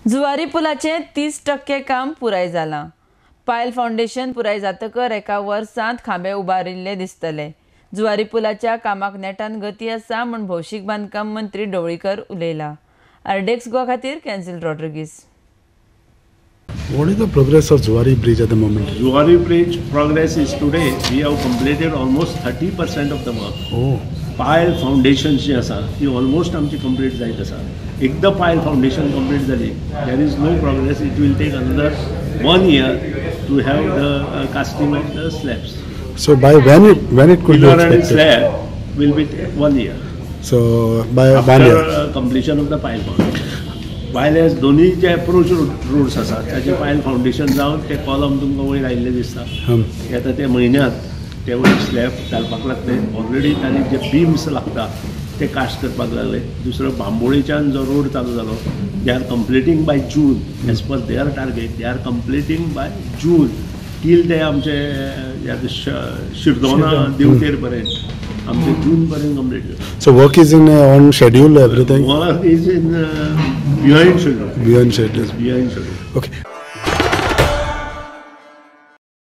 जुवारी पुलाचें 30% काम पुराय जालां. पायल फावंडेशन पुराय जातकर एका वर्सांत खांबे उबारिल्ले दिसतले. जुवारी पुलाच्या कामाक नेटान गती आसा म्हूण भौशीक बांदकाम मंत्री ढवळीकर उलयला. आरडीएक्स गोवा खातीर cancel Rodrigues. What is the progress of Zuari Bridge at the moment? Zuari Bridge progress is today we have completed almost 30% of the work. Oh. Pile foundation जी आसा ती ऑलमोस्ट आमची कंप्लीट जायत आसा. एकदां पायल फावंडेशन कंप्लीट जाली, there is no progress. It will take another 1 year to have the casting of the slabs. So by when it could be Pillar and expected? Slab will be 1 year. So by 1 After year. Completion of the pile foundation. While दोन्ही जे approach roads आसात ताचे पायल foundation जावन ते column तुमकां वयर आयिल्ले दिसता. हे आतां ते म्हयन्यांत ते वयर स्लॅब घालपाक लागले. ऑलरेडी तांणी जे बिम्स लागता ते कास्ट करपाक लागले. दुसरो बांबोळेच्यान जो रोड चालू जालो, they are completing by June as per their target. They are completing by June till ते आमचे शिरदोना देवतेर पर्यंत आमचे जून पर्यंत कंप्लीट जाता. So work is in on schedule, everything? Work is in behind schedule. Behind schedule. Behind schedule. Okay.